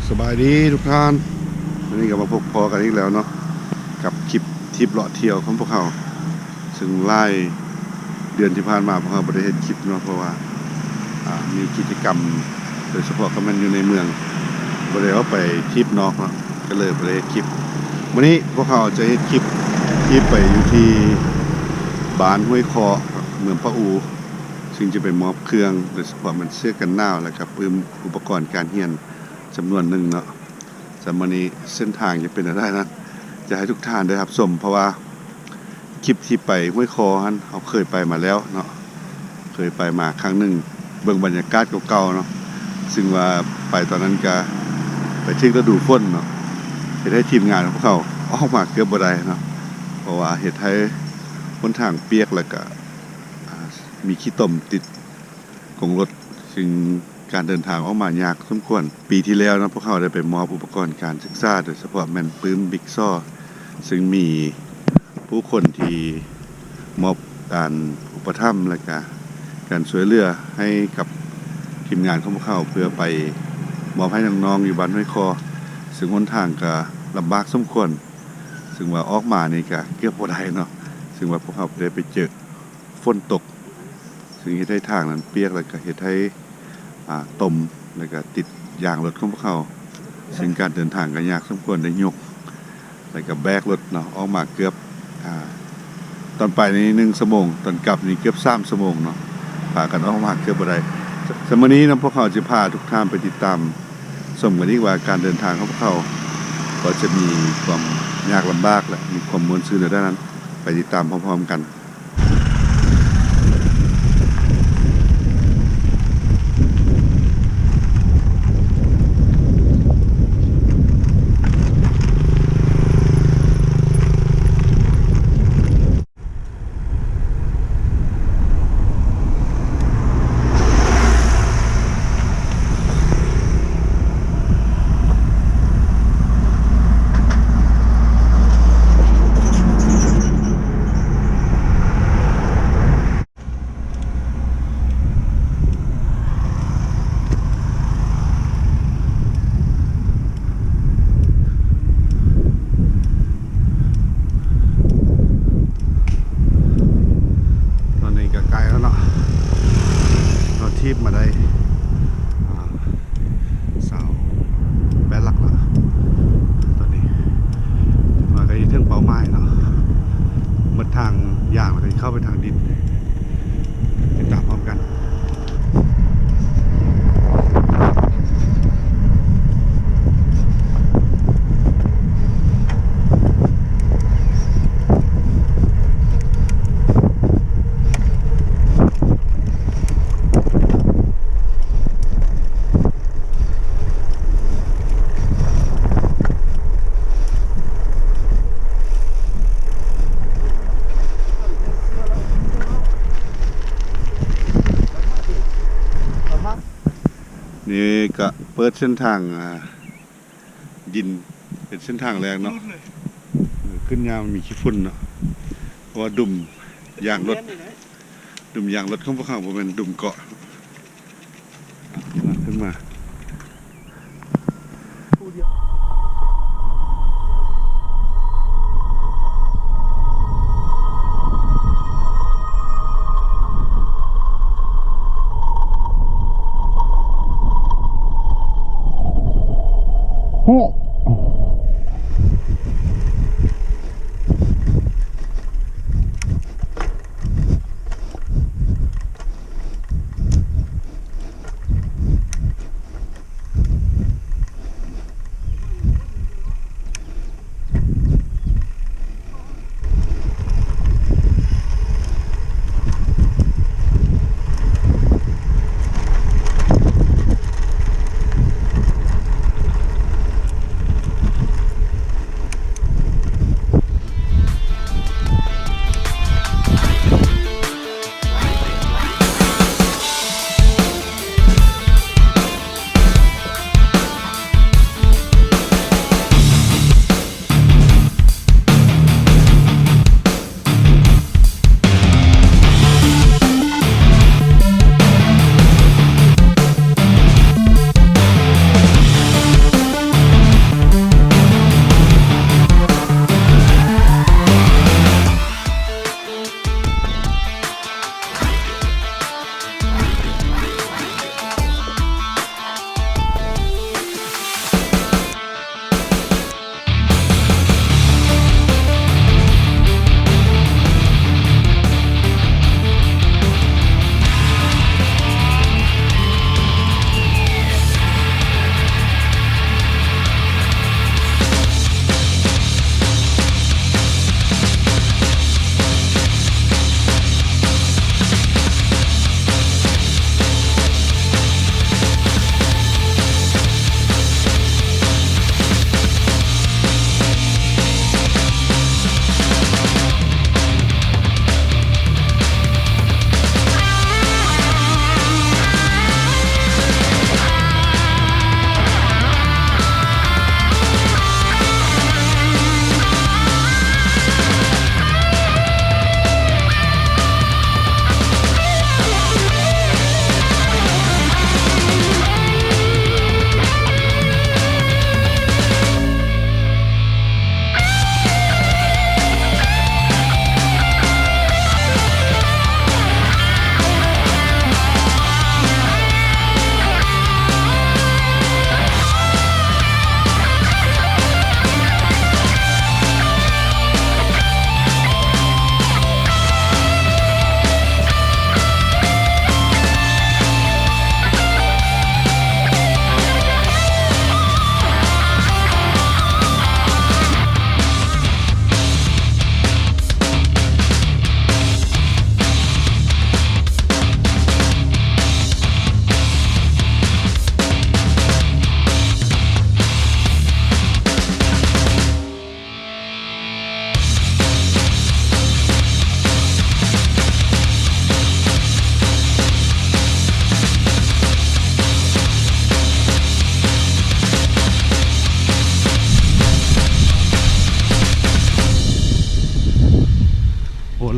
ສະບາຍດີທຸກທ່ານ, ວັນນີ້ກໍມາພົບພໍ້ກັນອີກແລ້ວເນາະ ກັບຄລິບທຣິບເລາະທ່ຽວຂອງພວກເຮົາ ເຊິ່ງຫຼາຍເດືອນທີ່ຜ່ານມາພວກເຮົາບໍ່ໄດ້ເຮັດຄລິບເນາະ ເພາະວ່າ ອ່າ ມີກິດຈະກຳ ໂດຍສະເພາະກໍແມ່ນຢູ່ໃນເມືອງ ບໍ່ໄດ້ອອກໄປທຣິບນອກເນາະ ກໍເລີຍບໍ່ໄດ້ເຮັດຄລິບ. ມື້ນີ້ພວກເຮົາຈະເຮັດຄລິບທີ່ໄປຢູ່ທີ່ບ້ານຫ້ວຍຄໍ້ ເມືອງປາອູ ເຊິ່ງຈະໄປມອບເຄື່ອງ ໂດຍສະເພາະແມ່ນເສື້ອກັນໜາວ ແລ້ວກໍປຶ້ມອຸປະກອນການຮຽນຈຳນວນໜຶ່ງເນາະ. ສຳລັບມື້ນີ້ເສັ້ນທາງຈະເປັນແນວໃດນັ້ນ ຈະໃຫ້ທຸກທ່ານໄດ້ຮັບຊົມ ເພາະວ່າ ຄລິບທີ່ໄປຫ້ວຍຄໍ້ຫັ້ນ ເຮົາເຄີຍໄປມາແລ້ວເນາະ, ເຄີຍໄປມາຄັ້ງໜຶ່ງ ເບິ່ງບັນຍາກາດເກົ່າໆເນາະ, ເຊິ່ງວ່າໄປຕອນນັ້ນກະໄປຖືກລະດູຝົນເນາະ ເຮັດໃຫ້ທີມງານຂອງພວກເຮົາອອກມາເກືອບບໍ່ໄດ້ເນາະ ເພາະວ່າເຮັດໃຫ້ຫົນທາງປຽກ ແລ້ວກະ ອ່າ ມີຂີ້ຕົມຕິດກົງລົດ ເຊິ່ງການເດີນທາງອອກມາຍາກສົມຄວນ. ປີທີ່ແລ້ວເນາະ ພວກເຮົາໄດ້ໄປມອບອຸປະກອນການສຶກສາ ໂດຍສະເພາະແມ່ນປຶ້ມ ບິກຊໍ ເຊິ່ງມີຜູ້ຄົນທີ່ມອບການອຸປະຖຳ ແລະກະການຊ່ວຍເຫຼືອໃຫ້ກັບທີມງານຂອງພວກເຮົາ ເພື່ອໄປມອບໃຫ້ນ້ອງໆຢູ່ບ້ານຫ້ວຍຄໍ້ ເຊິ່ງຫົນທາງກະລຳບາກສົມຄວນ ເຊິ່ງວ່າອອກມານີ້ກະເກືອບບໍ່ໄດ້ເນາະ ເຊິ່ງວ່າພວກເຮົາໄດ້ໄປເຈີ ຝົນຕົກ ເຊິ່ງເຮັດໃຫ້ທາງນັ້ນປຽກ ແລ້ວກະເຮັດໃຫ້ ອ່າ ຕົມ ແລ້ວກະຕິດຢາງລົດຂອງພວກເຮົາ ເຊິ່ງການເດີນທາງກະຍາກສົມຄວນ ໄດ້ຍົກ ແລ້ວກະແບກລົດເນາະ ອອກມາເກືອບ ອ່າ ຕອນໄປນີ້ໜຶ່ງຊົ່ວໂມງ ຕອນກັບນີ້ເກືອບສາມຊົ່ວໂມງເນາະ ພາກັນອອກມາເກືອບບໍ່ໄດ້. ສຳລັບມື້ນີ້ເນາະ ພວກເຮົາຈະພາທຸກທ່ານໄປຕິດຕາມຊົມກັນອີກວ່າ ການເດີນທາງຂອງພວກເຮົາກໍຈະມີຄວາມຍາກລຳບາກ ແລະ ມີຄວາມມ່ວນຊື່ນແນວໃດນັ້ນ ໄປຕິດຕາມພ້ອມໆກັນ. ຕອນນີ້ກໍໃກ້ແລ້ວເນາະ ເຮົາຖີບມາໄດ້ ອ່າ ຊາວແປດຫຼັກລະ ຕອນນີ້ມາໃກ້ເຖິງເປົ້າໝາຍເນາະ ໝົດທາງຢາງແລ້ວ ກໍຊິເຂົ້າໄປທາງດິນ ຕິດຕາມພ້ອມກັນ. ນີ້ກະເປີດເສັ້ນທາງ ອ່າ ດິນ ເປັນເສັ້ນທາງແລກເນາະ ເອີ ຂຶ້ນຍາກ ມັນມີຂີ້ຝຸ່ນເນາະ ເພາະວ່າດຸມຢາງລົດ ດຸມຢາງລົດຂອງພວກເຮົາ ບໍ່ແມ່ນດຸມເກາະ ມາ ຂຶ້ນມາ.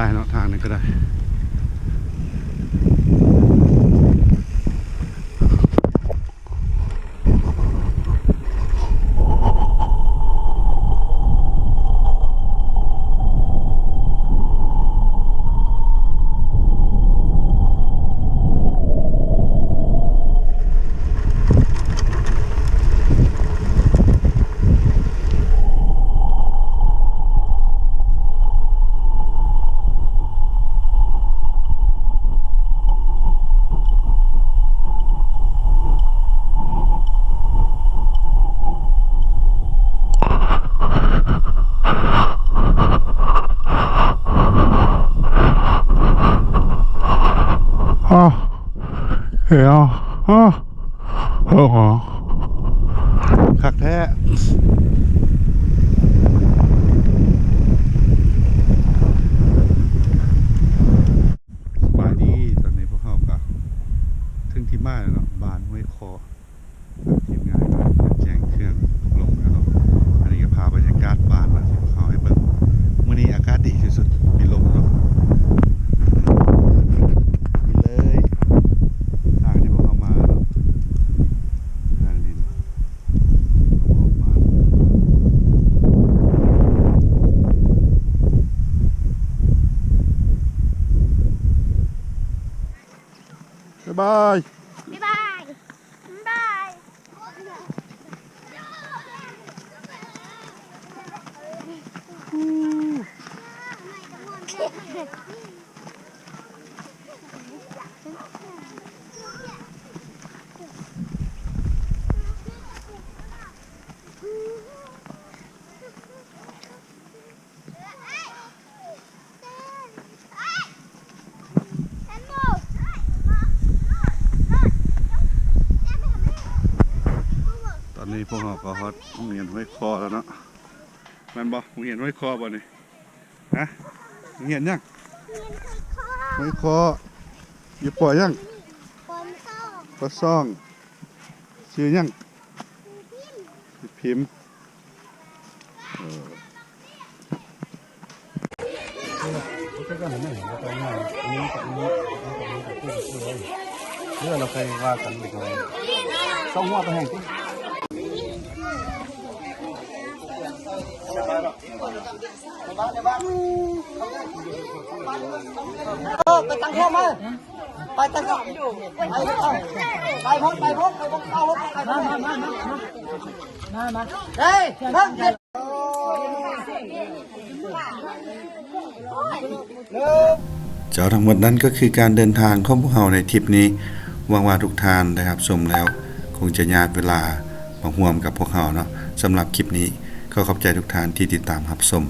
ໄປເນາະ ທາງນີ້ກໍໄດ້. ອ້າວ ເອີ ເອີ ຄັກແທ້. ສະບາຍດີ ຕອນນີ້ພວກເຮົາກໍເຖິງທີ່ໝາຍແລ້ວເນາະ ບ້ານຫ້ວຍຄໍ. ທີມງານກໍແຈ້ງເຄື່ອງລົງແລ້ວເນາະ. ອັນນີ້ກໍພາບບັນຍາກາດບ້ານເນາະ ທີ່ພວກເຮົາໃຫ້ເບິ່ງ. ມື້ນີ້ອາກາດດີທີ່ສຸດ ມີລົມເນາະ. ນີ້ເລີຍ ທາງທີ່ພວກເຮົາມາເນາະ ທາງດິນ ອອກມາ. ບາຍບາຍ ບາຍບາຍ. ຕອນນີ້ພວກເຮົາກໍຮອດໂຮງຮຽນຫ້ວຍຄໍແລ້ວເນາະ. ແມ່ນບໍ່? ໂຮງຮຽນຫ້ວຍຄໍບໍ່ນີ້? ຮະ? ໂຮງຮຽນຫຍັງ? ຫ້ວຍຄໍ. ຢູ່ ປໍ ຫຍັງ? ປໍ ສອງ. ຊື່ຫຍັງ? ພິມ. ເອີ ເລື່ອງເຮົາຄ່ອຍວ່າກັນເດັກນ້ອຍ ເອົາຫົວໄປແຫ້ງຕິ. ເອີ ໄປຕັ້ງແຖວມາ ໄປຕັ້ງແຖວ ໄປ ໄປພຸ້ນ ໄປພຸ້ນ ໄປພຸ້ນ ເອົາລົດໄປພຸ້ນ ມາ ມາ ມາ ມາ ມາ ເອີ ເອີ ເຈົ້າ ທັງໝົດນັ້ນກໍຄືການເດີນທາງຂອງພວກເຮົາໃນທຣິບນີ້. ຫວັງວ່າທຸກທ່ານໄດ້ຮັບຊົມແລ້ວ ຄົງຈະຍາດເວລາມາຮ່ວມກັບພວກເຮົາເນາະ. ສຳລັບຄລິບນີ້ ຂໍຂອບໃຈທຸກທ່ານທີ່ຕິດຕາມຮັບຊົມ.